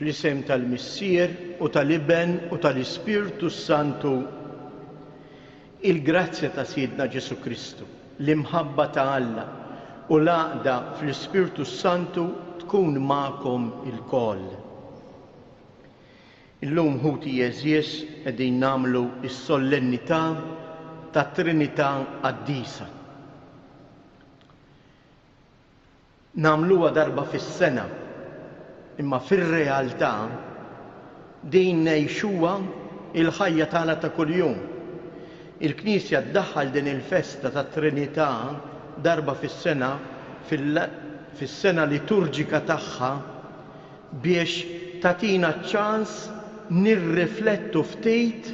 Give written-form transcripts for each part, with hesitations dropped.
Fl-isem tal-Missier u tal-Iben u tal-Ispirtu s-Santu, il-grazzja ta' Sidna Ġesù Kristu, l-imħabba ta' Alla u l-għaqda fl-Ispirtu s-Santu tkun magħkom ilkoll. Illum ħuti għeżież qegħdin nagħmlu s-sollennità tat-Trinità Qaddisa. Nagħmluha darba fis-sena, imma fir-realtà din ngħixuha l-ħajja tagħna ta' kuljum. Il-Knisja ddaħħal din il-festa tat-Trinità darba fis-sena fis-sena liturġika tagħha biex tagħtina ċ-ċans nirriflettu ftit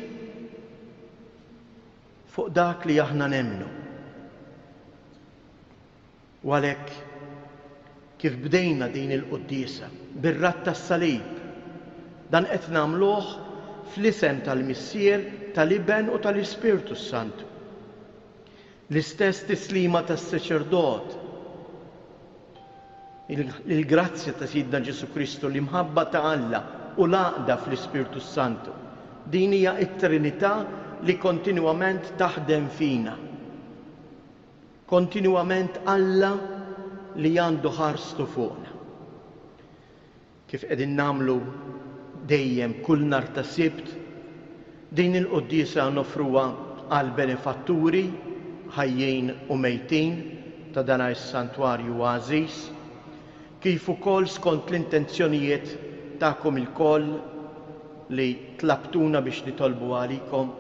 fuq dak li aħna nemmnu. U għalhekk, kif bdejna din il-quddiesa, bir-radd tas-salib, dan qed nagħmluh fl-isem tal-Missier, tal-Iben u tal-Ispirtu s-Santu. L-istess tislima tas-saċerdot, il-grazzja ta' Sidna Ġesù Kristu, l-imħabba ta' Alla u l-għaqda fl-Ispirtu s-Santu. Din hija t-Trinità li kontinwament taħdem fina. Kontinwament Alla li għandu ħarstu fuqna. Kif qegħdin nagħmlu dejjem kull nhar ta' Sibt, din il-quddiesa noffruha għall-benefatturi ħajjin u mejtin ta' dan is-santwarju għażiż, kif ukoll skont l-intenzjonijiet tagħkom ilkoll li tlabtuna biex nitolbu għalikom,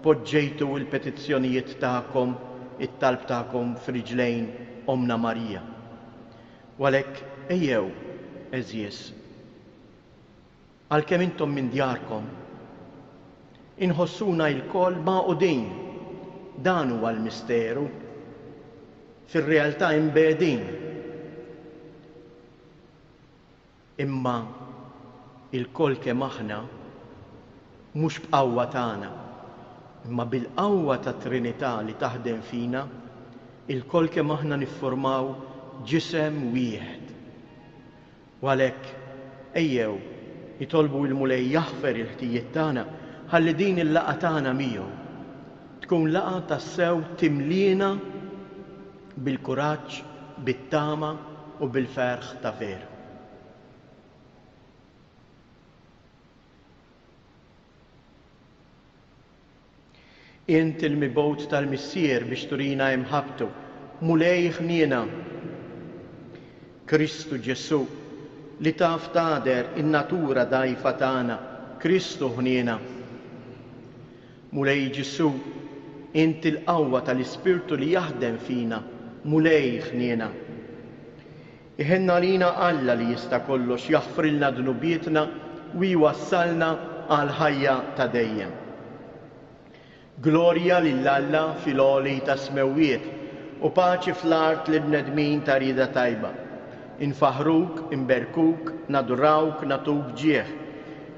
poġġejtu l-petizzjonijiet tagħkom, it-talb tagħkom f'riġlejn Ommna Marija. U għalhekk ejjew, għeżież, għalkemm intom minn djarkom, inħossuna ilkoll magħqudin, dan huwa l-misteru, fir-realtà imbegħdin. Imma ilkoll kemm aħna, mhux b'qawwa tagħna, imma bil-qawwa tat-Trinità li taħdem fina, ilkoll kemm aħna niffurmaw ġisem wieħed. U għalhekk, ejjew nitolbu il-Mulej jaħfer il-ħtijiet tagħna ħalli din il-laqgħa tagħna miegħu tkun laqgħa tassew timliena bil-kuraġġ, bit-tama u bil-ferħ ta' veru. Int il-mibgħut tal-Missier biex turina imħabbtu, Mulej ħniena. Kristu Ġesù, li taf tagħder in-natura dgħajfa tagħna, Kristu ħniena. Mulej Ġesù, int il-qawwa tal-Ispirtu li jaħdem fina, Mulej ħniena. Iħenn għalina Alla li jista' kollox jaħfrilna dnubietna u jwassalna għall-ħajja ta' dejjem. Glorja lil Alla fil-għoli tas-smewwiet u paċi fl-art lill-bnedmin ta' rieda tajba. Infaħħruk, inberkuk, nadurawk, nagħtuk ġieħ.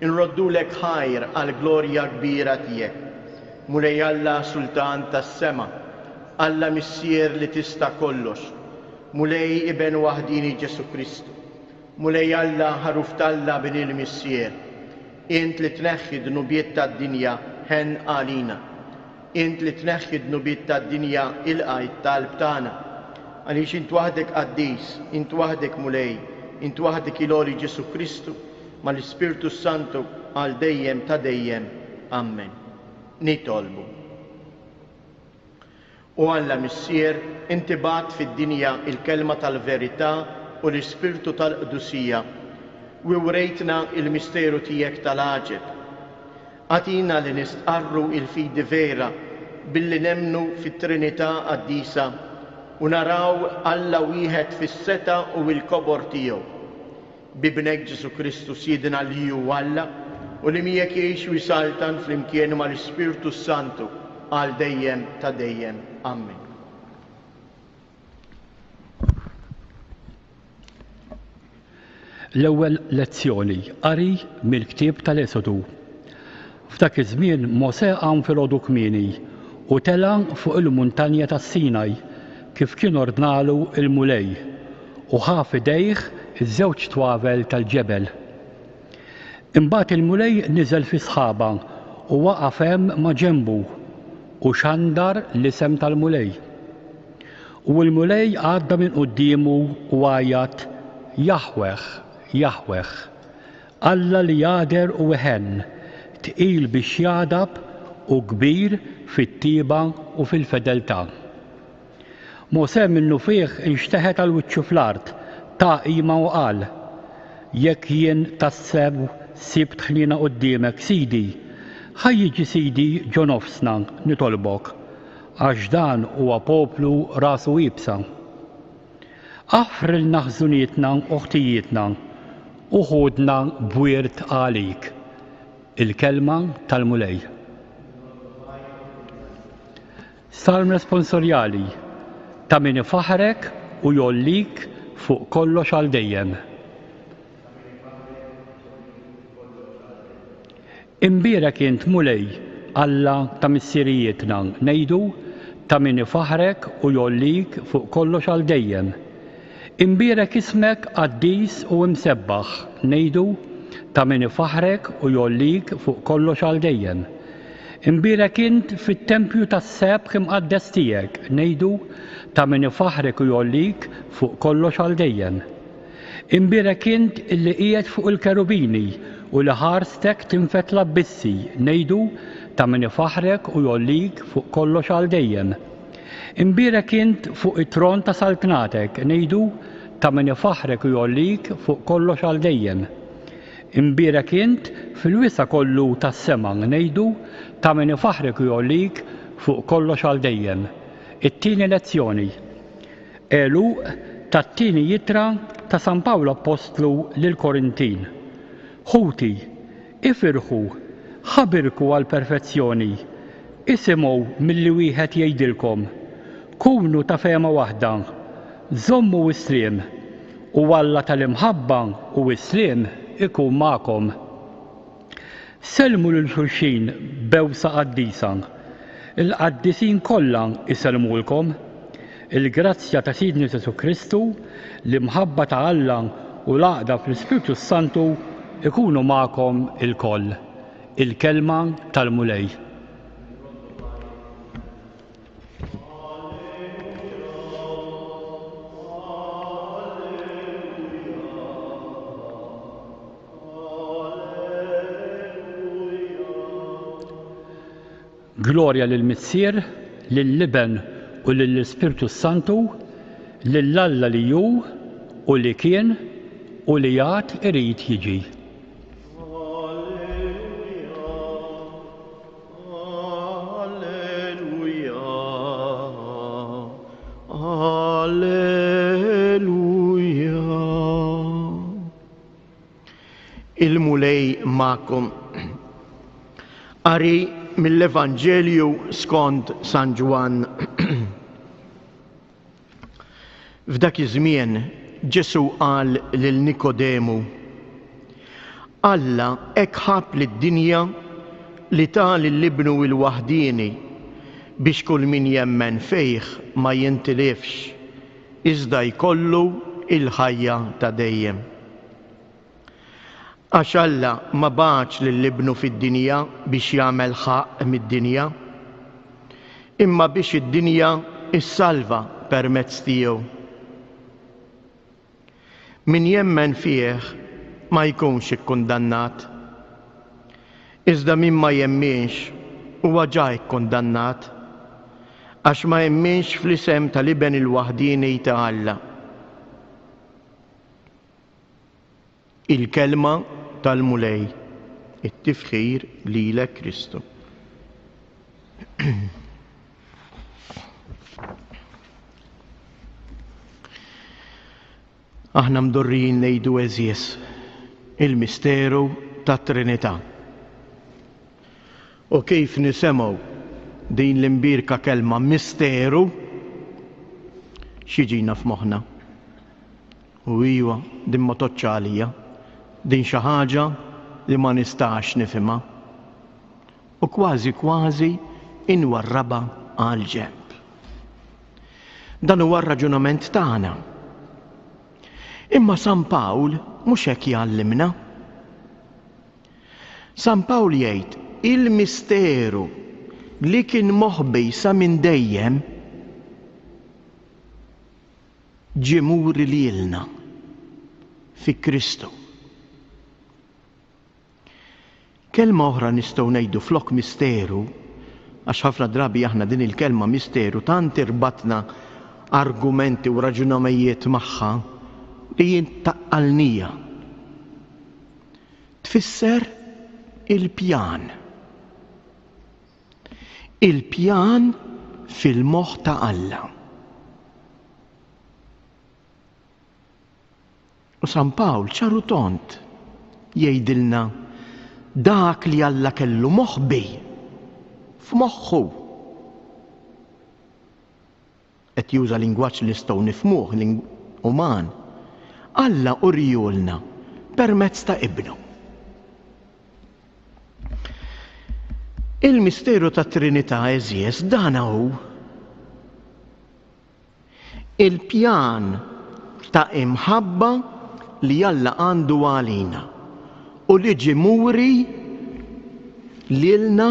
Inroddulek ħajr għall-glorja kbira tiegħek. Mulej Alla Sultan tas-sema, Alla Missier li tista' kollox, Mulej Iben waħdieni Ġesù Kristu, Mulej Alla Ħaruf t'Alla Bin il-Missier, Int li tneħħi d-dnubiet tad-dinja ħenn għalina. Int li tneħħi d-dnubiet tad-dinja ilqa' t-talb tagħna. Għaliex int waħdek qaddis, int waħdek Mulej, int waħdek il-għoli Ġesù Kristu, mal-Ispirtu s-Santu għal dejjem ta' dejjem. Ammen. Nitolbu. O Alla Missier, inti bgħatt fid-dinja il-kelma tal-verità u l-Ispirtu tal-qdusija, u wrejtna il-misteru tiegħek tal-għaġeb. Agħtina li nistqarru il-fidi vera billi nemmnu fit-Trinità Qaddisa u naraw Alla wieħed fis-setgħa u l-kobor tiegħu. B'Ibnek Ġesù Kristu Sidna li hu Alla u li miegħek jgħix u jsaltan flimkien mal-Ispirtu s-Santu għal dejjem ta' dejjem. Ammen. L-ewwel lezzjoni, qari mill-ktieb tal-Esodu. F'dak iż-żmien Mosè qam filgħodu kmieni u tela' fuq il-muntanja tas-Sinaj, kif kien ordnalu l-Mulej, u ħa f'idejh iż-żewġ twavel tal-ġebel. Imbagħad il-Mulej niżel fi sħaba u waqaf hemm maġenbu u xandar l-isem tal-Mulej. U l-Mulej għadda minn quddiemu u għajjat, Jaħweh, Jaħweh, Alla li jagħder u iħenn, tqil biex jagħdab u kbir fit-tjieba u fil-fedeltà. Mosè minnufih inxteħet għal wiċċu fl-art, ta qima u qal, Jekk jien tassew sibt ħniena quddiemek, Sidi, ħa jiġi Sidi ġo nofsna, nitolbok, għax dan huwa poplu rasu iebsa. Aħfrilna ħżunietna u ħtijietna, u ħudna b'wirt għalik. Il-Kelma tal-Mulej. Salm responsorjali, Ta' min ifaħħrek u jgħollik fuq kollox għal dejjem. Imbierek int, Mulej, Alla ta' missirijietna, ngħidu, ta' min ifaħħrek u jgħollik fuq kollox għal dejjem. Imbierek ismek qaddis u imsebbaħ, ngħidu, ta' min ifaħħrek u jgħollik fuq kollox għal dejjem. Imbierek int fit-tempju tas-sebħ imqaddes tiegħek, ngħidu, ta' min ifaħħrek u jgħollik fuq kollox għal dejjem. Imbierek int illi qiegħed fuq il-kerubini u li ħarstek tinfed l-abbissi, ngħidu, ta' min ifaħħrek u jgħollik fuq kollox għal dejjem. Imbierek int fuq it-tron ta' saltnatek, ngħidu, ta' min ifaħħrek u jgħollik fuq kollox għal dejjem. Imbierek int fil-wisa' kollu tas-sema, ngħidu, ta' min ifaħħrek u jgħollik fuq kollox għal dejjem. It-tieni lezzjoni. Għeluq tat-tieni ittra ta' San Pawl Appostlu lill-Korintin. Ħuti, ifirħu, ħabirku għall-perfezzjoni, isimgħu milli wieħed jgħidilkom, kunu ta' fehma waħda, żommu s-sliem. U Alla tal-imħabba u s-sliem ikun magħkom. Sellmu lil xulxin b'bewsa qaddisa. Il-qaddisin kollha jsellmulkom. Il-grazzja ta' Sidna Ġesù Kristu, l-imħabba ta' Alla u l-għaqda fl-Ispirtu s-Santu jkunu magħkom ilkoll. Il-Kelma tal-Mulej. Glorja lill-Missier, lill-Iben u lill-Ispirtu s-Santu, lil Alla li hu, u li kien, u li għad irid jiġi. Il-Mulej magħkom. Qari mill-Evanġelju skont San Ġwann. F'dak iż-żmien Ġesù qal lil Nikodemu, Alla hekk ħabb lid-dinja li ta lil Ibnu l-waħdieni biex kull min jemmen fih ma jintilifx, iżda jkollu l-ħajja ta' dejjem. Għax Alla ma bagħatx lil Ibnu fid-dinja biex jagħmel ħaqq mid-dinja, imma biex id-dinja ssalva permezz tiegħu. Min jemmen fih ma jkunx ikkundannat, iżda min ma jemminx huwa ġa kkundannat, għax ma emminx fl-isem tal-Iben il-waħdieni ta' Alla. Il-Kelma tal-Mulej, it-tifħir lilek Kristu. Aħna mdorrijin ngħidu għeżież il-misteru tat-Trinità. U kif nisemgħu din l-imbierka kelma misteru, x'jiġina f'moħħna? U iva, din ma tgħoddx għalija. Din xi ħaġa li ma nistax nifhimha. U kważi kważi inwarrabha għall-ġenb. Dan huwa r-raġunament tagħna. Imma San Pawl mhux hekk jgħallimna. San Pawl jgħid, il-misteru li kien moħbi sa minn dejjem ġie muri lilna fi Kristu. Kelma oħra nistgħu ngħidu flok misteru, għax ħafna drabi aħna din il-kelma misteru tant irbatna argumenti u raġunamijiet magħha li jintaqqalnija. Tfisser il-pjan. Il-pjan fil-moħħ ta' Alla. U San Pawl ċar u tond jgħidilna dak li Alla kellu moħbi f'moħħu. Qed juża lingwaġġ li nistgħu nifhmuh, uman. Alla uriehulna permezz ta' Ibnu. Il-misteru tat-Trinità, għeżież, dan hu. Il-pjan ta' imħabba li Alla għandu għalina u li ġie muri lilna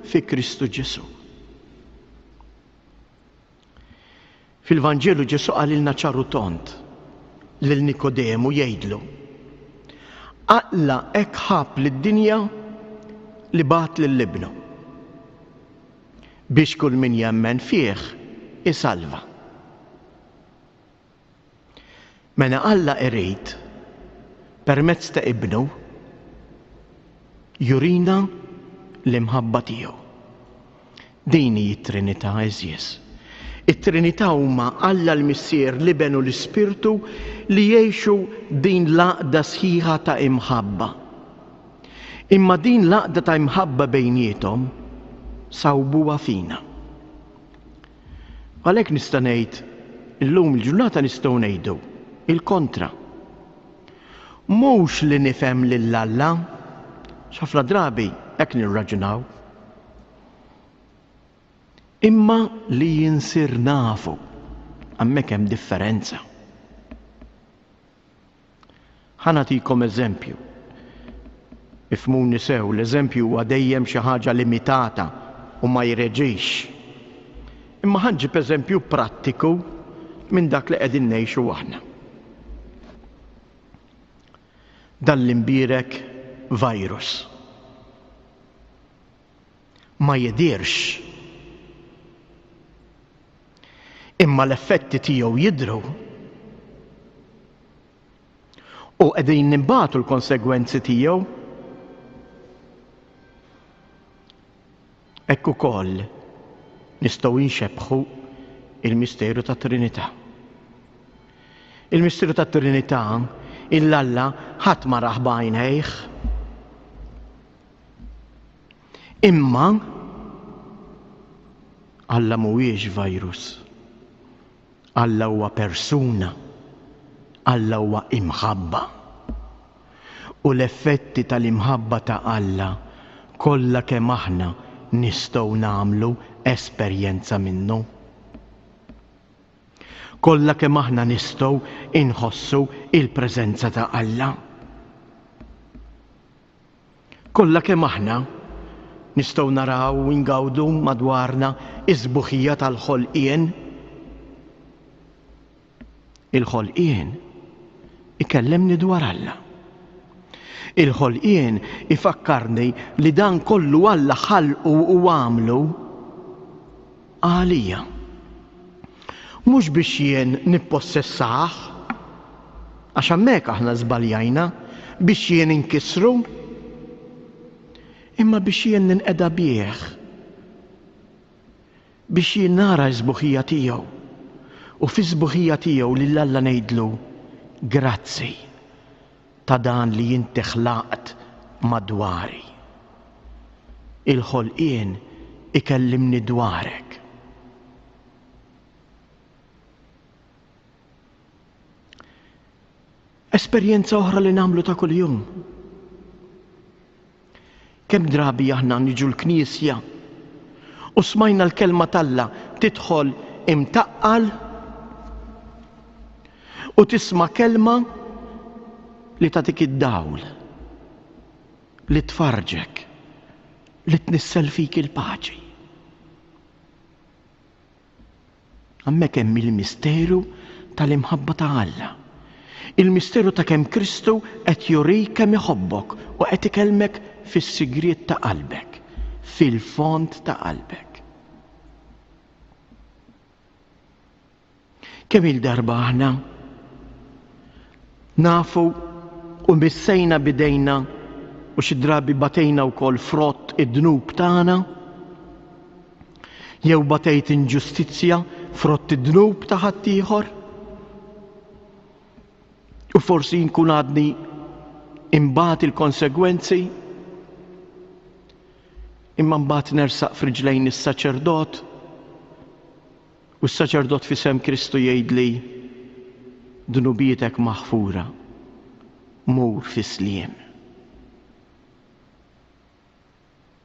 fi Kristu Ġesù. Fil-Vanġelu Ġesù qalilna ċar u tond lil Nikodemu jgħidlu, Alla hekk ħabb lid-dinja li bagħat lil Ibnu. Biex kull min jemmen fih isalva. Mela Alla irid, permezz ta' Ibnu, jurina l-imħabba tiegħu. Din hi t-Trinità, għeżież. It-Trinità huma Alla l-Missier, l-Iben u l-Ispirtu li jgħixu din l-għaqda sħiħa ta' imħabba. Imma din l-għaqda ta' imħabba bejniethom sawbuha fina. Għalhekk nista' ngħid illum il-ġurnata nistgħu ngħidu il-kontra. Mhux li nifhem lil Alla, x'ħafna drabi hekk nirraġunaw. Imma li jinsir nafu, hemmhekk hemm differenza. Ħa nagħtikom eżempju. Ifhmuni sew, l-eżempju huwa dejjem xi ħaġa limitata u ma jreġix. Imma ħa nġib eżempju prattiku minn dak li qegħdin ngħixu aħna. Dan l-imbierek virus. Ma jidhirx. Imma l-effetti tiegħu jidhru. U qegħdin nimbatu l-konsegwenzi tiegħu. Hekk ukoll nistgħu nxebbħu il-misteru tat-Trinità. Il-misteru tat-Trinità, il-Alla ħadd ma rah b'għajnejh. Imma Alla mhuwiex virus. Alla huwa persuna. Alla huwa imħabba. U l-effetti tal-imħabba ta' Alla kollha kemm aħna nistgħu nagħmlu esperjenza minnu. Kollha kemm aħna nistgħu inħossu il-preżenza ta' Alla. Kollha kemm aħna nistgħu naraw u ngawdu madwarna s-sbuħija tal-ħolqien. Il-ħolqien ikellimni dwar Alla. Il-ħolqien ifakkarni li dan kollu Alla ħalqu u għamlu għalija. Mhux biex jien nippossessah, għax hemmhekk aħna żbaljajna, biex jien inkissru, imma biex jien ninqeda bih, biex jien nara s-sbuħija tiegħu u fis-sbuħija tiegħu lil Alla ngħidlu grazzi ta' dan li inti ħlaqt madwari. Il-ħolqien ikellimni dwarek. Esperjenza oħra li nagħmlu ta' kuljum. Kemm drabi aħna niġu l-knisja u smajna l-kelma t'Alla tidħol imtaqqal u tisma' kelma li tagħtik id-dawl. Li tfarrġek, li tnissel fik il-paċi. Hemmhekk hemm il-misteru tal-imħabba ta' Alla. Il-misteru ta' kemm Kristu qed jurik kemm iħobbok u qed ikellmek fis-sigriet ta' qalbek, fil-fond ta' qalbek. Kemm-il darba aħna nafu u missejna b'idejna u xi drabi batejna wkoll frott id-dnub tagħna, jew batejt inġustizzja frott id-dnub ta' ħaddieħor, u forsi nkun għadni imbagħad il-konsegwenzi, imma mbagħad nersaq f'riġlejn is-saċerdot U s-saċerdot f'isem Kristu jgħidli, Dnubietek maħfura, mur fis-sliem.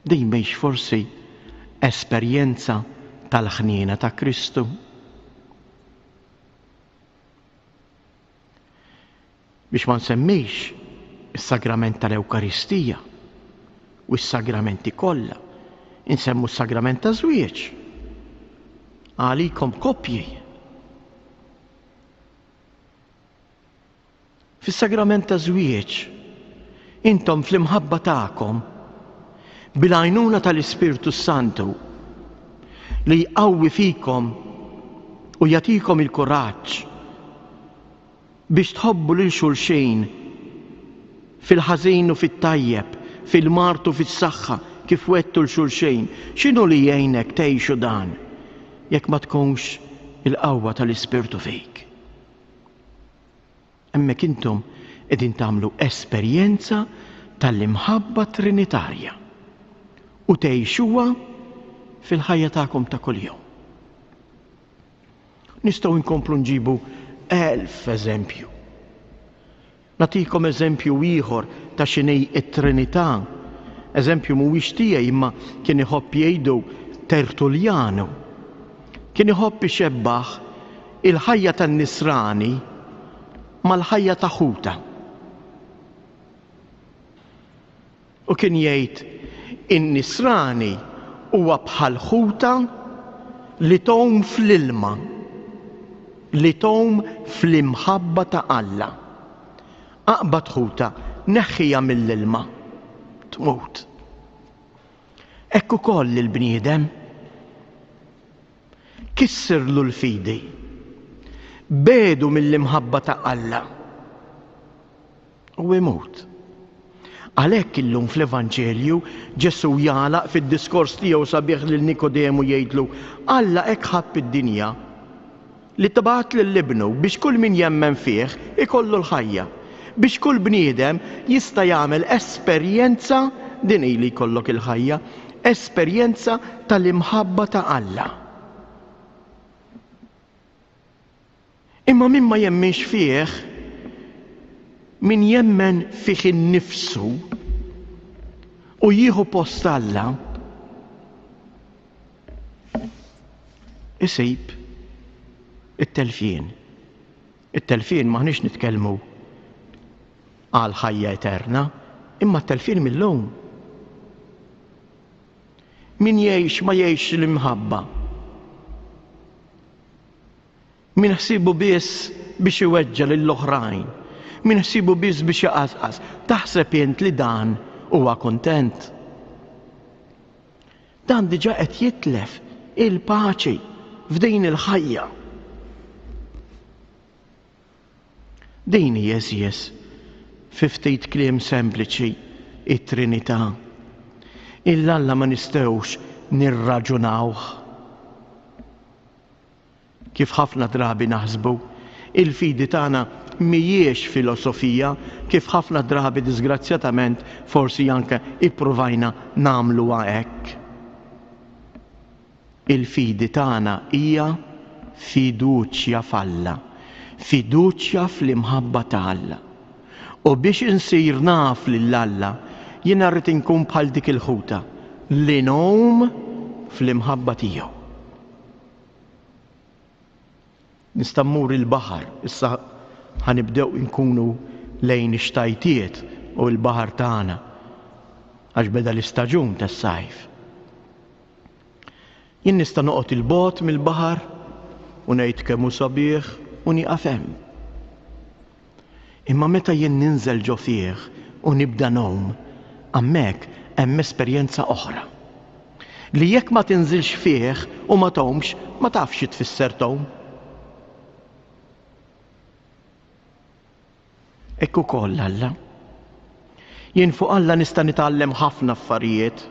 Din mhix forsi esperjenza tal-ħniena ta' Kristu? Biex ma nsemmix is-sagrament tal-Ewkaristija u s-sagramenti kollha, insemmu s-sagrament taż-żwieġ. Għalikom koppji. Fis-sagrament taż-żwieġ, intom fl-imħabba tagħkom, bil-għajnuna tal-Ispirtu s-Santu, li jqawwi fikom u jagħtikom il-kuraġġ biex tħobbu lil xulxin fil-ħażin u fit-tajjeb, fil-mard u fis-saħħa, kif wegħdtu 'l xulxin. X'inhu li jgħinek tgħixu dan jekk ma tkunx il-qawwa tal-Ispirtu fik? Hemmhekk intom qegħdin tagħmlu esperjenza tal-imħabba Trinitarja u tgħixuha fil-ħajja tagħkom ta' kuljum. Nistgħu nkomplu nġibu 1000 eżempju. Nagħtikom eżempju ieħor ta' x'inhi t-Trinità. Eżempju mhuwiex tiegħi imma kien iħobb jgħidu Tertullianu. Kien iħobb ixebbaħ il-ħajja tan-Nisrani mal-ħajja ta' ħuta. U kien jgħid, In-Nisrani huwa bħal ħuta li tgħum fl-ilma, li tgħum fl-imħabba ta' Alla. Aqbad ħuta, neħħiha mill-ilma, tmut. Hekk ukoll il-bniedem. Kissirlu l-fidi. Begħdu mill-imħabba ta' Alla. U imut. Għalhekk illum fl-Evanġelju Ġesù jagħlaq fid-diskors tiegħu sabiħ lil Nikodemu jgħidlu, Alla hekk ħabb id-dinja li bagħat lil Ibnu biex kull min jemmen fih ikollu l-ħajja, biex kull bniedem jista' jagħmel esperjenza, din hi li jkollok il-ħajja, esperjenza tal-imħabba ta' Alla. Imma min ma jemminx fih, min jemmen fih innifsu u jieħu post Alla, isib it-telfien. It-telfien m'aħniex nitkellmu għal ħajja eterna, imma t-telfien mil-lum. Min jgħix ma jgħixx l-imħabba. Min ħsiebu biss biex iweġġa' lill-oħrajn, min ħsiebu biss biex iqasqas, taħseb int li dan huwa kuntent? Dan diġà qed jitlef il-paċi f'din il-ħajja. Din hi għeżież, fi ftit kliem sempliċi, it-Trinità. Il Alla ma nistgħux nirraġunawh. Kif ħafna drabi naħsbu, il-fidi tagħna mhijiex filosofija kif ħafna drabi disgrazzjatament forsi anke ippruvajna nagħmluha hekk. Il-fidi tagħna hija fiduċja f'Alla, fiduċja fl-imħabba ta' Alla. U biex insir naf lil Alla, jiena rrid inkun bħal dik il-ħuta li ngħum fl-imħabba tiegħu. Nista' mmur il-baħar, issa ħa nibdew inkunu lejn ix-xtajtiet u l-baħar tagħna. Għax beda l-istaġun tas-sajf. Jien nista' noqgħod 'il bogħod mill-baħar u ngħid kemm hu sabiħ u nieqaf hemm. Imma meta jien ninżel ġo fih u nibda ngħum, hemmhekk hemm esperjenza oħra. Li jekk ma tinżilx fih u ma tgħumx, ma tafx xi tfisser tgħum. Hekk ukoll Alla. Jien fuq Alla nista' nitgħallem ħafna affarijiet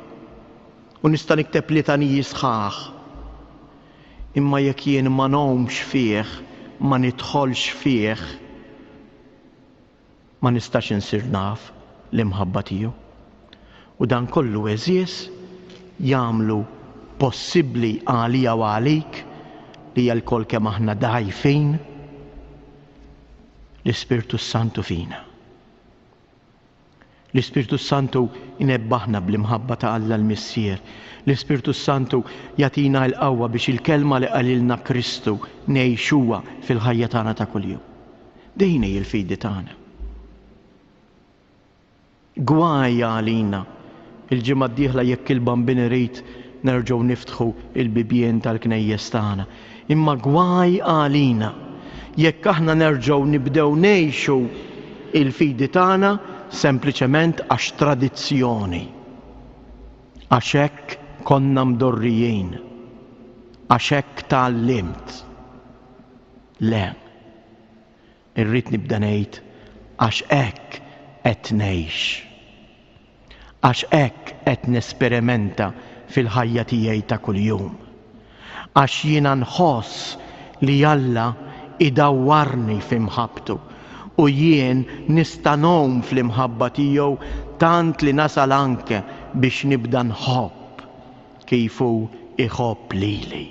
u nista' nikteb litaniji sħaħ. Imma jekk jien ma ngħumx fih, ma nidħolx fih, ma nistax insir naf l-imħabba tiegħu. U dan kollu għeżież jagħmlu possibbli għalija u għalik li lkoll kemm aħna dgħajfin l-Ispirtu s-Santu fina. L-Ispirtu s-Santu jnebbaħna bl-imħabba ta' Alla l-Missier. L-Ispirtu s-Santu jagħtina l-qawwa biex il-kelma li qalilna Kristu ngħixuha fil-ħajja tagħna ta' kuljum. Din hi l-fidi tagħna. Gwaj għalina! Il-ġimgħa d-dieħla jekk il-Bambin irid nerġgħu niftħu l-bibien tal-knejjes tagħna. Imma gwaj għalina jekk aħna nerġgħu nibdew ngħixu l-fidi tagħna sempliċement għax tradizzjoni. Għax hekk konna mdorrijin. Għax hekk tgħallimt. Le. Irrid nibda ngħid għax hekk qed ngħix. Għax hekk qed nesperimenta fil-ħajja tiegħi ta' kuljum. Għax jiena nħoss li Alla idawwarni fi mħabbtu u jien nista' ngħum fl-imħabba tiegħu tant li nasal anke biex nibda nħobb kif hu jħobb lili.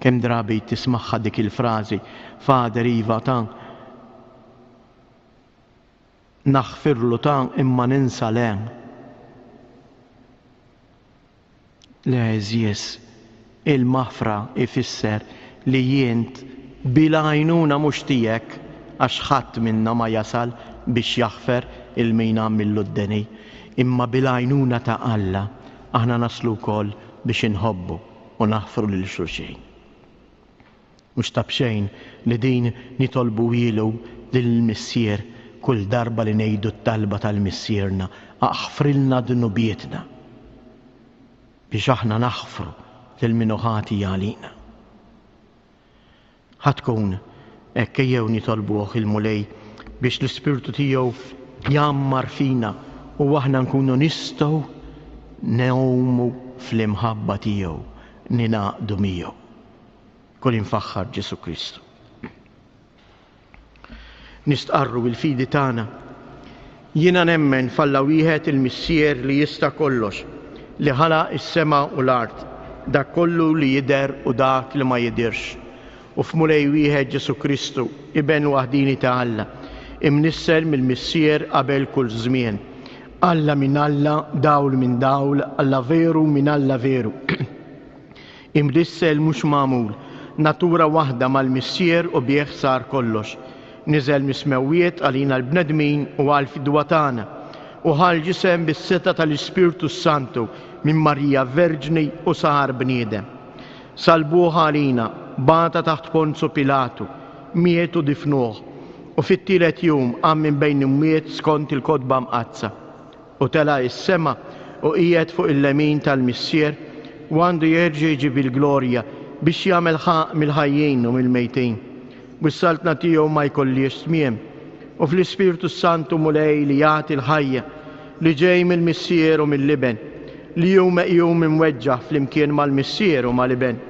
Kemm drabi tismagħha dik il-frażi, Father iva ta' naħfirlu ta' imma ninsa le. Le għeżież, il-maħfra ifisser li int bil-għajnuna mhux tiegħek għax ħadd minna ma jasal biex jaħfer 'il min għamillu d-deni, imma bil-għajnuna ta' Alla aħna naslu wkoll biex inħobbu. u naħfru lil xulxin. Mhux ta' b'xejn li din nitolbuhielu lill-Missier kull darba li ngħidu t-talba tal-Missierna, Aħfrilna dnubietna, biex aħna naħfru lil min hu ħati għalina. Ħa tkun hekk ejjew nitolbuh il-Mulej biex l-Ispirtu tiegħu jgħammar fina u aħna nkunu nistgħu ngħumu fl-imħabba tiegħu, ningħaqdu miegħu. Kull imfaħħar Ġesù Kristu. Nistqarru il-fidi tagħna. Jiena nemmen f'Alla wieħed il-Missier li jista' kollox, li ħalaq is-sema u l-art, dak kollu li jidher u dak li ma jidhirx, u f'Mulej wieħed Ġesù Kristu, Iben waħdieni ta' Alla, imnissel mill-Missier qabel kull żmien, Alla minn Alla, dawl minn dawl, Alla veru minn Alla veru. Imnissel mhux magħmul, natura waħda mal-Missier u bih sar kollox. Niżel mis-smewwiet għalina l-bnedmin u għall-fidwa tagħna, u ħa l-ġisem bis-setgħa tal-Ispirtu s-Santu minn Marija Verġni u sar bniedem. Salbuh għalina, bata taħt Ponzu Pilatu, miet u difnuh, u fit-tielet jum qam minn bejn l-imwiet skont il-Kotba Mqaddsa. U tela' is-sema u qiegħed fuq il-lemin tal-Missier u għandu jerġa' jiġi bil-glorja biex jagħmel ħaqq mill-ħajjin u mill-mejtin. U s-saltna tiegħu ma jkollhiex tmiem. U fl-Ispirtu s-Santu Mulej li jagħti l-ħajja, li ġej mill-Missier u mill-Iben, li hu meqjum imweġġaħ flimkien mal-Missier u mal-Iben,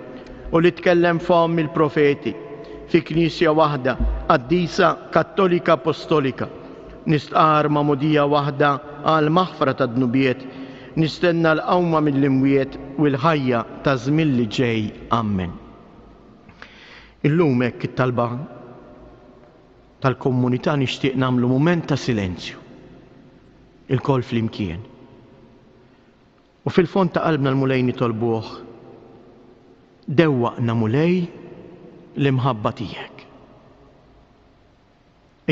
u li tkellem fomm il-profeti, fi Knisja waħda, qaddisa, kattolika, apostolika, Nistqarr magħmudija waħda għall-maħfra tad-dnubiet, nistenna l-qawma mill-imwiet u l-ħajja taż-żmien li ġej. Ammen. Illum hekk it-talba tal-komunità nixtieq nagħmlu mument ta' silenzju. Ilkoll flimkien. U fil-fond ta' qalbna l-Mulej nitolbuh, dewwaqna Mulej l-imħabba tiegħek.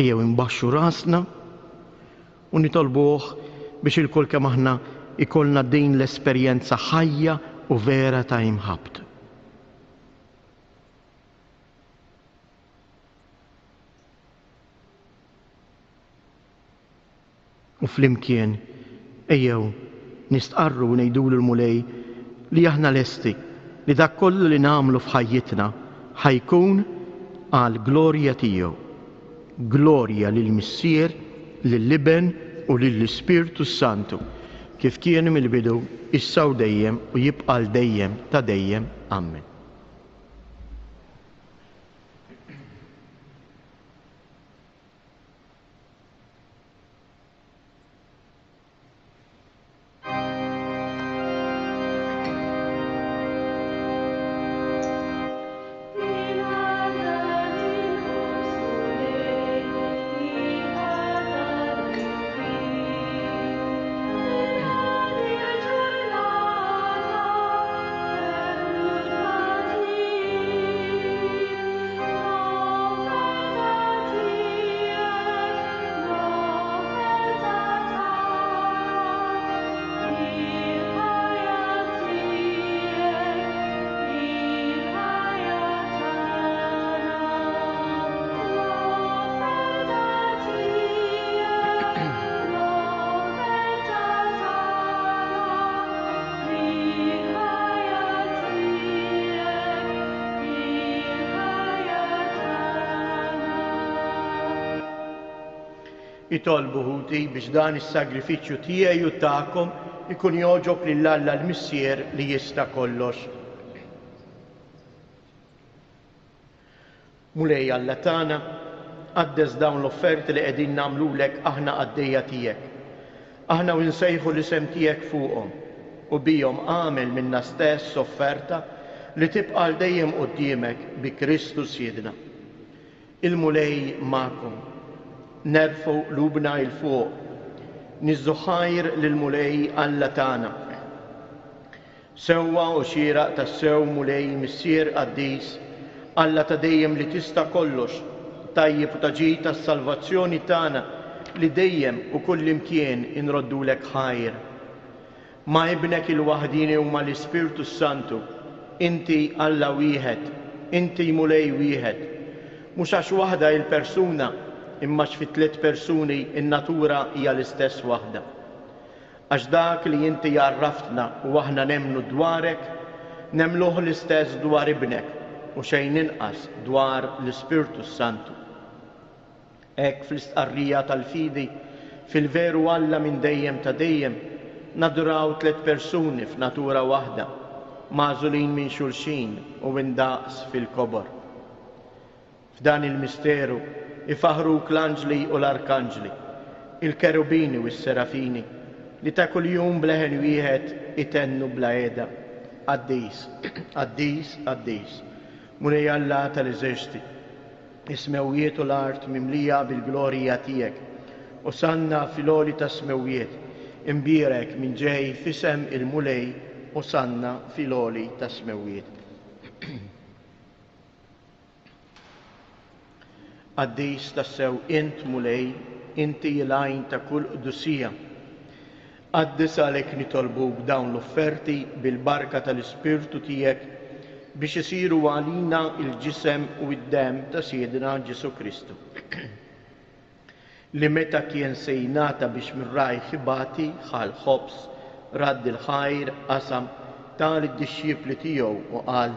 Ejjew inbaxxu rasna u nitolbuh biex ilkoll kemm aħna ikollna din l-esperjenza ħajja u vera ta' imħabbtu. U flimkien ejjew nistqarru u ngħidulu l-Mulej li aħna lesti li dak kollu li nagħmlu f'ħajjitna ħa jkun għall-glorja tiegħu. Glorja lill-Missier, lill-Iben u lill-Ispirtu s-Santu, kif kien mill-bidu, issa u dejjem u jibqa' għal dejjem ta' dejjem. Ammen. Itolbu ħuti biex dan is-sagrifiċċju tiegħi u tagħkom ikun jogħġob lil Alla l-Missier li jista' kollox. Mulej Alla tagħna, qaddes dawn l-offerti li qegħdin nagħmlulek aħna qaddejja tiegħek. Aħna u nsejħu l-isem tiegħek fuqhom, u bihom agħmel minna stess offerta li tibqa' għal dejjem quddiemek bi Kristu Sidna. Il-Mulej magħkom. Nerfgħu qlubna 'l fuq. Niżżu ħajr lill-Mulej Alla tagħna. Sewwa u xieraq tassew Mulej Missier qaddis, Alla ta' dejjem li tista' kollox, tajjeb u ta' ġid għas-salvazzjoni tagħna li dejjem u kullimkien inroddulek ħajr. Ma' Ibnek il-waħdieni u mal-Ispirtu s-Santu, inti Alla wieħed, inti Mulej wieħed. Mhux għax waħda hi l-persuna, imma għax fit-tliet persuni n-natura hija l-istess waħda. Għax dak li inti għarraftna u aħna nemmnu dwarek, nemmnuh l-istess dwar Ibnek, u xejn inqas dwar l-Ispirtu s-Santu. Hekk fl-istqarrija tal-fidi fil-veru Alla minn dejjem ta' dejjem, naduraw tlett persuni f'natura waħda, magħżulin minn xulxin u indaqs fil-kobor. F'dan il-misteru jfaħħruk l-anġli u l-arkanġli, il-kerubini u s-serafini, li ta' kuljum b'leħen wieħed itennu bla heda, Qaddis, qaddis, qaddis, Mulej Alla tal-eżerċti, is-smewwiet u l-art mimlija bil-glorja tiegħek. Osanna fil-għoli tas-smewwiet, imbierek min ġej f'isem il-Mulej, Osanna fil-għoli tas-smewwiet. Qaddis tassew int, Mulej, inti l-għajn ta' kull qdusija. Qaddis għalhekk nitolbuk dawn l-offerti bil-barka tal-Ispirtu tiegħek biex isiru għalina l-ġisem u d-demm ta' Sidna Ġesù Kristu. Li meta kien se jingħata biex minn rajh ibati, ħa l-ħobż, radd il-ħajr, qasam, ta lid-dixxipli tiegħu u qal,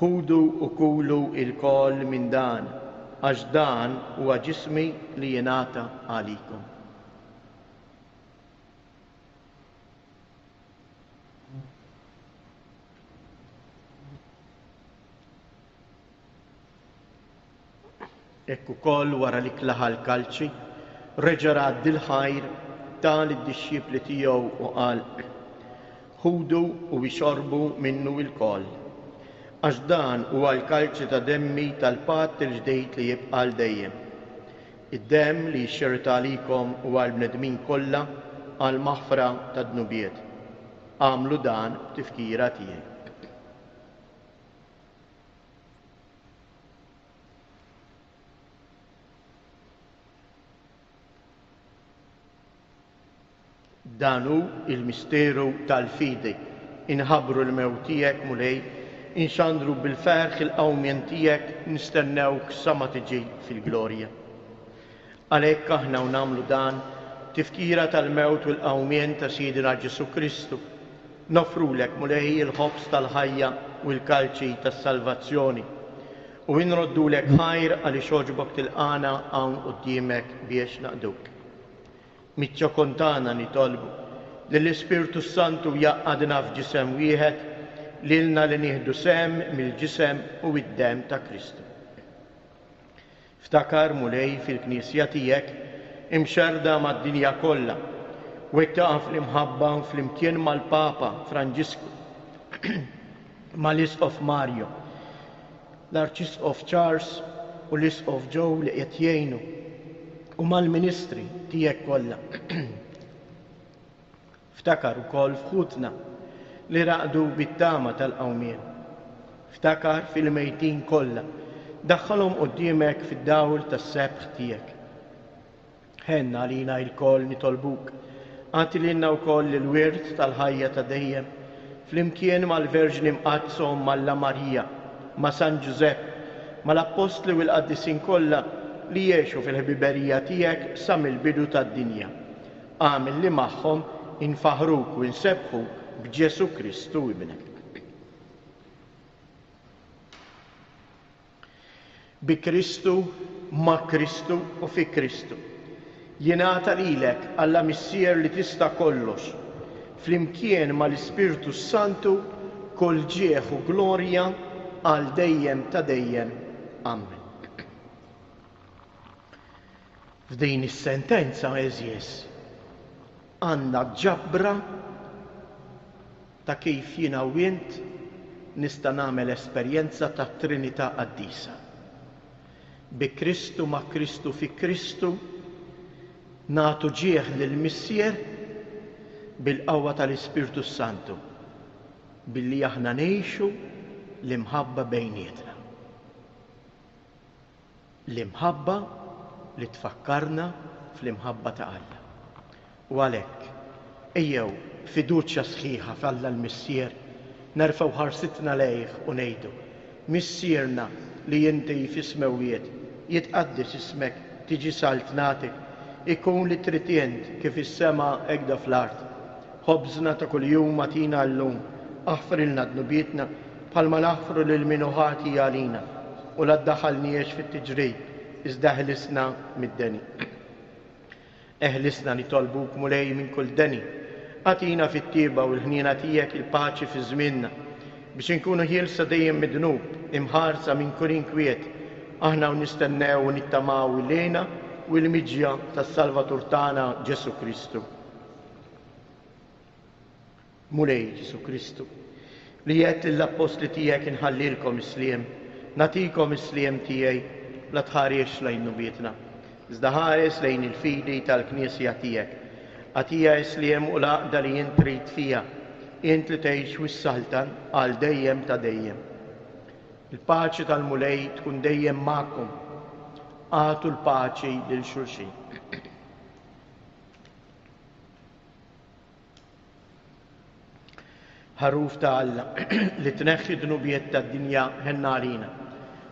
Ħudu u kulu ilkoll minn dan, għax dan huwa ġismi li jingħata għalikom. Hekk ukoll wara li klaħa l-kalċi, reġa' radd il-ħajr, ta lid-dixxipli tiegħu u qal, Ħudu u ixorbu minnu ilkoll, għax dan huwa l-kalċi ta' demmi tal-patt il-ġdid li jibqa' għal dejjem, id-demm li jixxerred għalikom u għall-bnedmin kollha għall-maħfra tad-dnubiet. Agħmlu dan b'tifkira tiegħi. Dan hu l-misteru tal-fidi. Inħabbru l-mewt tiegħek, Mulej, inxandru bil-ferħ il-qawmien tiegħek, nistennewk sa ma tiġi fil-glorja. Għalhekk aħna u nagħmlu dan, tifkira tal-mewt u l-qawmien ta' Sidna Ġesù Kristu, noffrulek, Mulej, il-ħobż tal-ħajja u l-kalċi tas-salvazzjoni, u inroddulek ħajr għaliex għoġbok tilqagħna hawn quddiemek biex naqduk. Miċ-ċokon tagħna nitolbu li l-Ispirtu s-Santu jgħaqqadna f'ġisem wieħed, lilna li nieħdu sehem mill-ġisem u d-demm ta' Kristu. Ftakar, Mulej, fil-Knisja tiegħek imxerrda mad-dinja kollha, wettaqha fl-imħabba flimkien mal-Papa Franġisku, mal-Isqof Mario, l-Arċisqof Charles u l-Isqof Joe li qed jgħinu, u mal-ministri tiegħek kollha. Ftakar ukoll f'ħutna li raqdu bit-tama tal-qawmien. Ftakar fil-mejtin kollha, daħħalhom quddiemek fid-dawl tas-sebħ tiegħek. Ħenn għalina ilkoll nitolbuk, agħti lilna wkoll il-wirt tal-ħajja ta' dejjem, flimkien mal-Verġni Mqaddsa Omm Alla Marija, ma' San Ġużepp, mal-Appostli u l-qaddisin kollha li għexu fil-ħbiberija tiegħek sa mill-bidu tad-dinja. Agħmel li magħhom infaħħruk u nsebbħuk b'Ġesù Kristu Ibnek. Bi Kristu, ma' Kristu u fi Kristu. Jingħata lilek, Alla Missier li tista' kollox, flimkien mal-Ispirtu s-Santu, kull ġieħ u glorja għal dejjem ta' dejjem. Ammen. F'din is-sentenza, għeżież, għandna ġabra ta' kif jiena u int nista' nagħmel esperjenza tat-Trinità Qaddisa. Bi Kristu, ma' Kristu, fi Kristu, nagħtu ġieħ lill-Missier bil-qawwa tal-Ispirtu s-Santu, billi aħna ngħixu l-imħabba bejnietna. L-imħabba li tfakkarna fl-imħabba ta' Alla. U għalhekk, ejjew b'fiduċja sħiħa f'Alla l-Missier nerfgħu ħarsitna lejh u ngħidu, Missierna li inti fis-smewwiet, jitqaddes ismek, tiġi saltnatek, ikun li trid int kif fis-sema hekda fl-art. Ħobżna ta' kuljum agħtina llum, aħfrilna dnubietna bħalma naħfru lil min hu ħati għalina, u la ddaħħalniex fit-tiġrib, iżda eħlisna mid-deni. Eħlisna nitolbuk, Mulej, minn kull deni. Agħtina fit-tjieba u l-ħniena tiegħek il-paċi fi żmienna, biex inkunu ħielsa dejjem mid-dnub, imħarsa minn kull inkwiet, aħna u nistennew u nittamaw il-hena u l-miġja tas-Salvatur tagħna Ġesù Kristu. Mulej Ġesù Kristu, li għedt lill-appostli tiegħek inħallilkom is-sliem, nagħtikom is-sliem tiegħi, la tħarisx lejn dnubietna, iżda ħares lejn il-fidi tal-Knisja tiegħek. Agħtiha s-sliem u l-għaqda li int trid fiha, int li tgħix u ssaltan għal dejjem ta' dejjem. Il-paċi tal-Mulej tkun dejjem magħkom. Agħtu l-paċi lil xulxin. Ħaruf ta' Alla li tneħħi dnubiet tad-dinja ħenna għalina.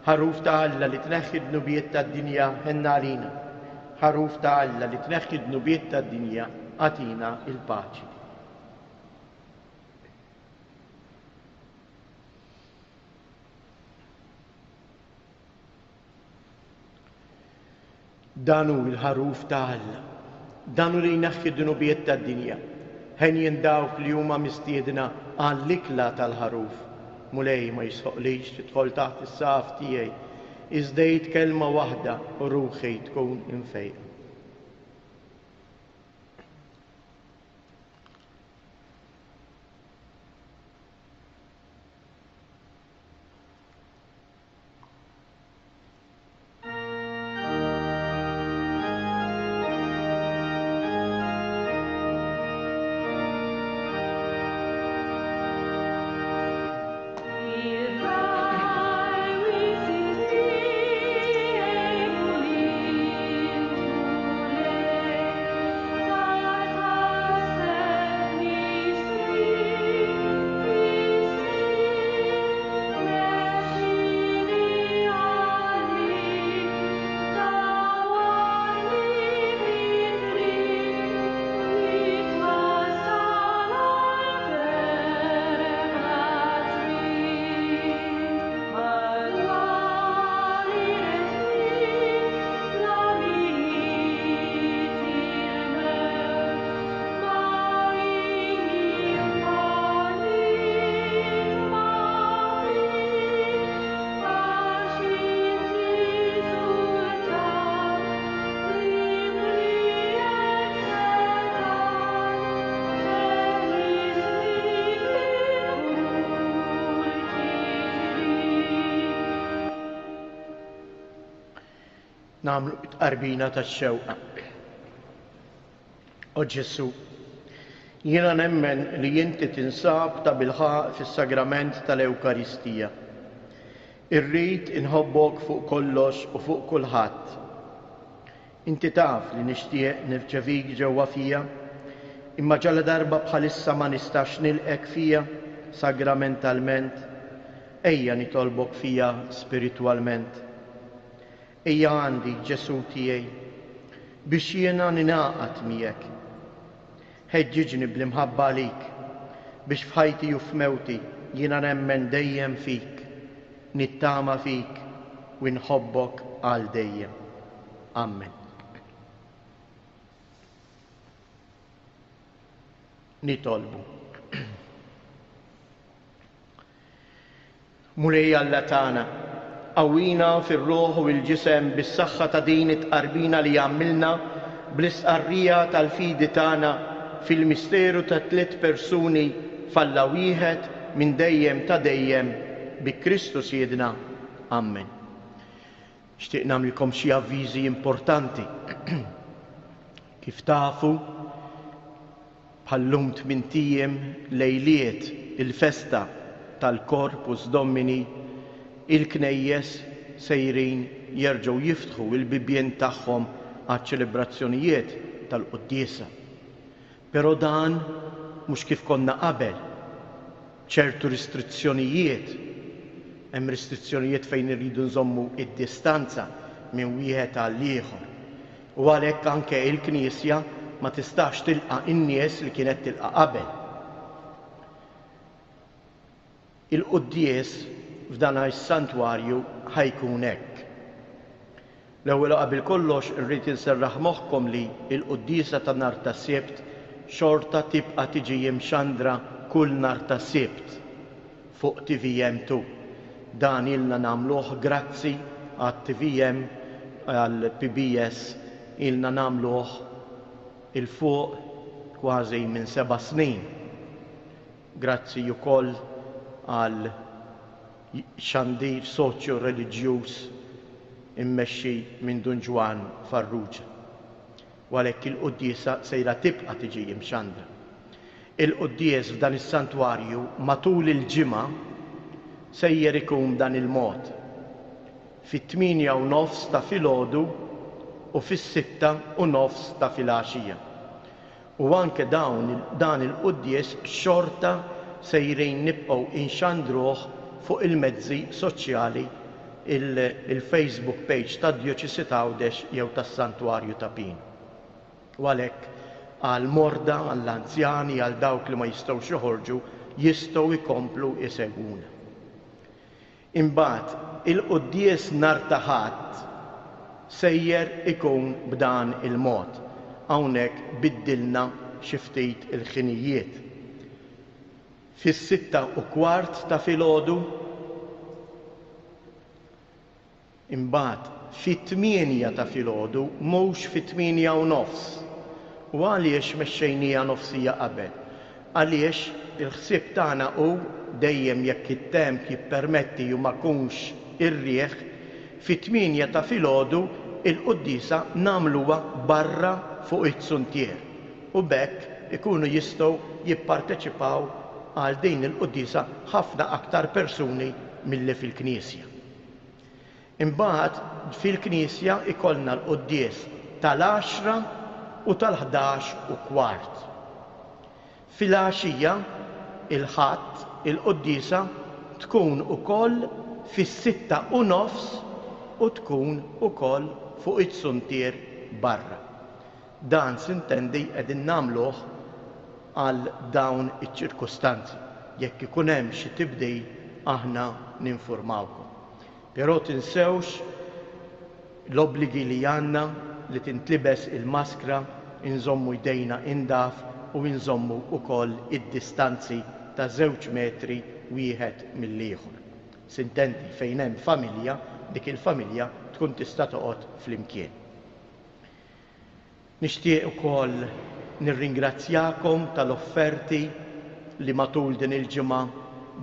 Ħaruf ta' Alla li tneħħi dnubiet tad-dinja ħenna għalina. Ħaruf ta' Alla li tneħħi dnubiet tad-dinja agħtina il-paċi. Dan hu l-Ħaruf ta' Alla. Dan hu li jneħħi d-dnubiet tad-dinja. Henjin dawk li huma mistiedna għall-ikla tal-Ħaruf. Mulej, ma jistħoqqlix tidħol taħt is-saqaf tiegħi, iżda għid kelma waħda u ruħi tkun imfejqa. Nagħmlu t-tqarbina tax-xewqa. O Ġesù, jiena nemmen li inti tinsab tabilħaqq fis-sagrament tal-Ewkaristija. Irrid inħobbok fuq kollox u fuq kulħadd. Inti taf li nixtieq nirċevik ġewwa fija, imma ġaladarba bħalissa ma nistax nilqgħek fija sagramentalment, ejja nitolbok fija spiritwalment. Ejja għandi, Ġesù tiegħi, biex jiena ningħaqad miegħek. Ħeġġiġni bl-imħabba għalik, biex f'ħajti u f'mewti jiena nemmen dejjem fik, nittama fik u nħobbok għal dejjem. Ammen. Nitolbu. Mulej Alla tagħna, qawwina fir-ruħ u l-ġisem bis-saħħa ta' din it-tqarbina li għamilna bl-istqarrija tal-fidi tagħna fil-misteru tat-tliet persuni f'Alla wieħed minn dejjem ta' dejjem bi Kristu Sidna. Ammen. Nixtieq nagħmlilkom xi avviżi importanti. Kif tafu, bħal-lum tmint ijiem lejliet il-festa tal-Corpus Domini, il-knejjes sejrin jerġgħu jiftħu l-bibien tagħhom għaċ-ċelebrazzjonijiet tal-quddiesa. Però dan mhux kif konna qabel, b'ċertu ristrizzjonijiet. Hemm ristrizzjonijiet fejn irridu nżommu d-distanza minn wieħed għall-ieħor. U għalhekk anke il-Knisja ma tistax tilqa' n-nies li kienet tilqa' qabel. Il-quddies f'dan is-santwarju ħa jkun hekk. L-ewwel u qabel kollox irrid inserraħ moħħkom li l-quddiesa ta' nhar ta' Sibt xorta tibqa' tiġi imxandra kull nhar ta' Sibt fuq tvm 2. Dan ilna nagħmluh grazzi għat-tvm, għall-PBS ilna nagħmluh 'il fuq kważi minn seba' snin. Grazzi ukoll għal xandir soċjo-reliġjuż immexxi minn Dun Ġwann Farrugia. U għalhekk il-quddiesa sejra tibqa' tiġi imxandra. Il-quddies f'dan is-santwarju matul il-ġimgħa sejjer ikun b'dan il-mod, fit-tmienja u nofs ta' filgħodu u fis-sitta u nofs ta' filgħaxija. U anke dawn dan il-quddies xorta sejrin nibqgħu inxandruh fuq il-mezzi soċjali il-Facebook page tad-Djoċesi t'Għawdex jew tas-Santwarju ta' Pinu. U għalhekk għall-morda, għall-anzjani, għal dawk li ma jistgħux joħorġu jistgħu jkomplu jsegwuna. Imbagħad, il-quddies nhar ta' Ħadd sejjer ikun b'dan il-mod. Hawnhekk biddilna xi ftit il-ħinijiet. Fis-sitta u kwart ta' filgħodu, Imbagħad fit-tmienja ta' filgħodu mhux fit-tmienja u nofs. U għaliex mexxejnieha nofsija qabel? Għaliex il-ħsieb tagħna hu, dejjem jekk it-temp jippermetti u ma jkunx ir-riħ, fit-tmienja ta' filgħodu il-quddiesa nagħmluha barra fuq iz-zuntier u b'hekk ikunu jistgħu jipparteċipaw għal din il-quddiesa ħafna aktar persuni milli fil-knisja. Imbagħad fil-knisja jkollna l-quddies tal-għaxra u tal-ħdax u kwart. Filgħaxija, il-Ħadd, il-quddiesa tkun ukoll fis-sitta u nofs u tkun ukoll fuq iz-zuntier barra. Dan sintendi qegħdin nagħmluh għal dawn iċ-ċirkustanzi. Jekk ikun hemm xi tibdil aħna ninfurmawkom. Però tinsewx l-obbligi li għandna li tintlibes il-maskra, inżommu jdejna indaf u inżommu wkoll id-distanzi ta' żewġ metri wieħed mill-ieħor. Sintendi fejn hemm familja, dik il-familja tkun tista' toqgħod flimkien. Nixtieq ukoll nirringrazzjakom tal-offerti li matul din il-ġimgħa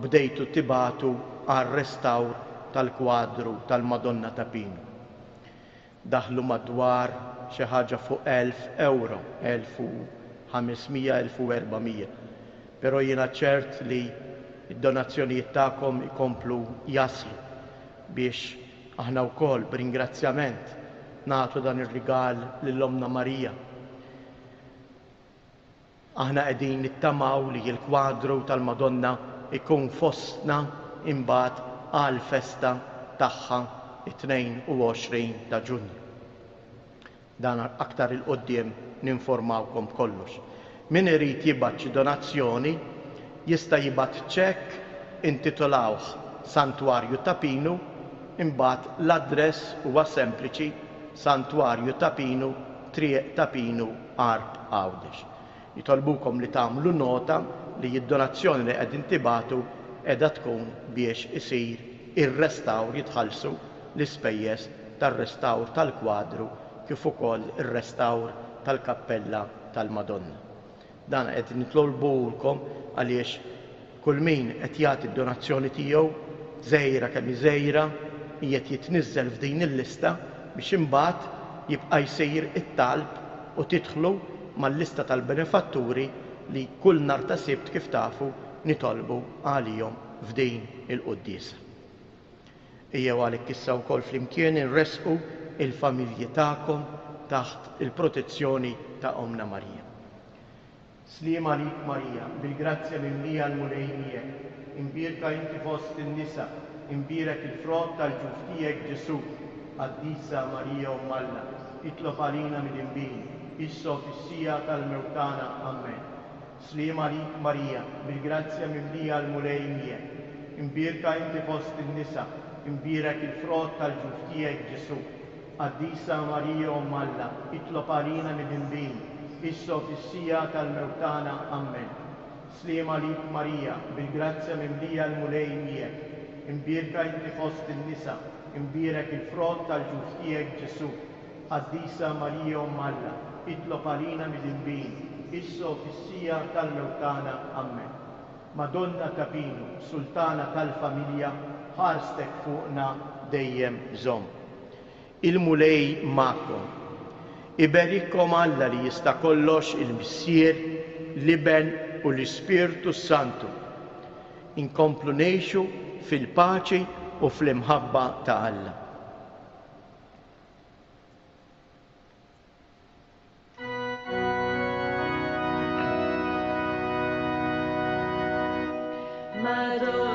bdejtu tibagħtu għar-restawr tal-kwadru tal-Madonna ta' Pinu. Daħlu madwar xi ħaġa fuq 1,000 ewro, 1,500, 1,400. Però jiena ċert li d-donazzjonijiet tagħkom ikomplu jaslu biex aħna wkoll b'ringrazzjament nagħtu dan ir-rigal lil Ommna Marija. Aħna qegħdin nittamaw li l-kwadru tal-Madonna jkun fostna imbagħad għall-festa tagħha t-22 ta' Ġunju. Dan aktar 'il quddiem ninformawkom b'kollox. Min irid jibgħat xi donazzjoni jista' jibgħat ċekk intitolawh Santwarju Ta' Pinu imbagħad l-address huwa sempliċi Santwarju Ta' Pinu, Triq Ta' Pinu, Għarb Għawdex. Nitolbukom li tagħmlu nota li d-donazzjoni li qegħdin tibagħtu qiegħda tkun biex isir ir-restawr, jitħallsu l-ispejjeż tar-restawr tal-kwadru kif ukoll ir-restawr tal-kappella tal-Madonna. Dan qed nitolbuhulkom għaliex kull min qed jagħti d-donazzjoni tiegħu, żgħira kemm hi żgħira, qiegħed jitniżżel f'din il-lista biex imbagħad jibqa' jsir it-talb u tidħlu mal-lista tal-benefatturi li kull nhar ta' Sibt kif tafu nitolbu għalihom f'din il-quddiesa. Ejjew għalhekk issa wkoll flimkien inressqu il-familji tagħkom taħt il-protezzjoni ta' Ommna Marija. Sliem għalik Marija, bil-grazzja mimlija l-Mulej miegħek, imbierka inti fost in-nisa, imbierek il-frott tal-ġuf tiegħek Ġesù. Qaddisa Marija Omm Alla, itlob għalina midinbin, issa u fis-siegħa tal-mewt tagħna. Ammen. Sliem għalik Marija, bil-grazzja mimlija l-Mulej miegħek, imbierka inti fost in-nisa, imbierek il-frott tal-ġuf tiegħek Ġesù. Qaddisa Marija Omm Alla, itlob għalina midinbin, issa u fis-siegħa tal-mewt tagħna. Ammen. Sliem għalik Marija, bil-grazzja mimlija l-Mulej miegħek, imbierka inti fost in-nisa, imbierek il-frott tal-ġuf tiegħek Ġesù. Qaddisa Marija Omm Alla, itlob għalina midinbin, issa u fis-siegħa tal-mewt tagħna. Ammen. Madonna ta' Pinu, Sultana tal-familja, ħarstek fuqna dejjem żomm. Il-Mulej magħkom. Iberikkom Alla li jista' kollox, il-Missier, l-Iben u l-Ispirtu s-Santu. Inkomplu ngħixu fil-paċi u fl-imħabba ta' Alla. Madonna.